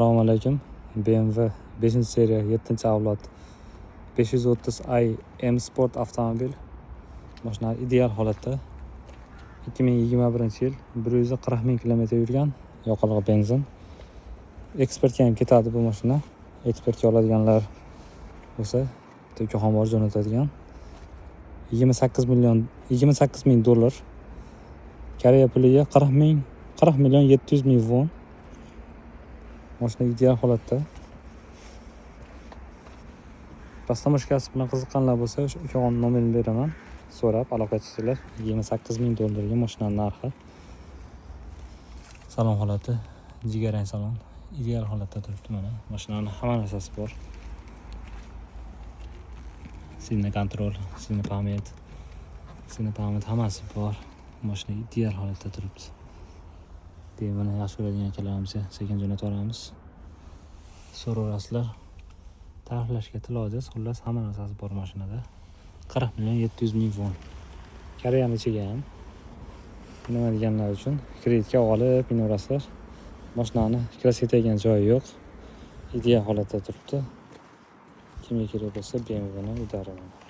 Assalomu alaykum. BMW 5 seriya 7 avlod 530i M Sport avtomobil. Mashina ideal holatda. 2021 yil, 140 ming kilometr yurgan, yoqilg'i benzin. Eksportga ham ketadi bu mashina. Eksportga oladiganlar bo'lsa, bitta ukaxon bor jo'natadigan. 28 million, 28 ming dollar. Koreya puliga 40 ming, 40 million 700 ming won. Mashina ideal holatda. Растаможка si bilan qiziqqanlar bo'lsa, o'sha ukaxon nomerini beraman. So'rab aloqa chiqsanglar, 28 ming dollarga mashinani narxi. Salon holati, jigarrang salon, ideal holatda turibdi mana. Mashinani hamma narsasi bor. Сильный контроль, сильный память, сильный память, hammasi bor. Mashina ideal holatda turibdi. BMWni yaxshi ko'radigan akalarimizga sekin jo'natib yuboramiz. So'raverasizlar. Ta'riflashga til ojiz, xullas, hamma narsasi bor mashinada. 40 million 700 ming won. Koreyani ichiga ham nima deganlar uchun kreditga olib minaverasizlar. Mashinani краска tegan joyi yo'q. Ideal holatda turibdi. Kimga kerak bo'lsa, BMWni udari mana.